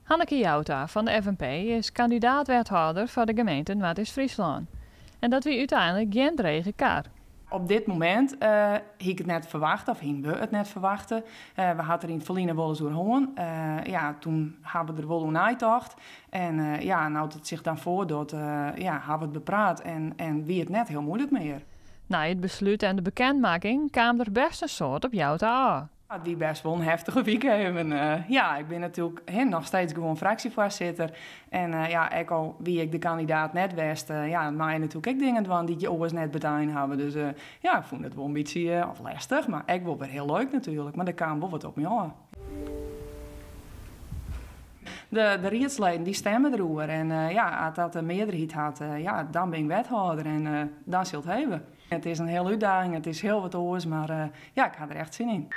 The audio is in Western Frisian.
Hanneke Jouta fan de FNP is kandidaat-wethâlder foar de gemeente Noardeast-Fryslân. En dat wie úteinlik gjin drege kar. Op dit momint hie ik it net ferwachte, of hiene we it net ferwachte. We ha it der yn it ferline wolris oer hân. Ja, toen ha we der wol oer neitocht. En ja, no't it sich dan foardocht, ja, ha we it bepraat en wie it net hiel muoilik mear. Nei it beslút en de bekendmakking kaam der bêst in soad op Jouta ôf. It wie bêst wol in heftige wike even. Ja, ik bin natuerlik noch steeds gewoan fraksjefoarsitter. En ja, ek al wie ik de kandidaat net west, ja, dan meie je natuerlik ek dingen dwaan dy't je oars net betein hawwe. Dus ja, ik fûn it wol in bytsje of lêstich, mar ek wol wer hiel leuk natuerlik. Mar der kaam wol wat op my ôf. De riedsleden dy stemme deroer en ja, as dat de mearderheid hat, ja, dan bin ik wethâlder en dan sil it heve. It is in hiele útdaging, it is hiel wat oars, mar ja, ik ha der echt sin yn.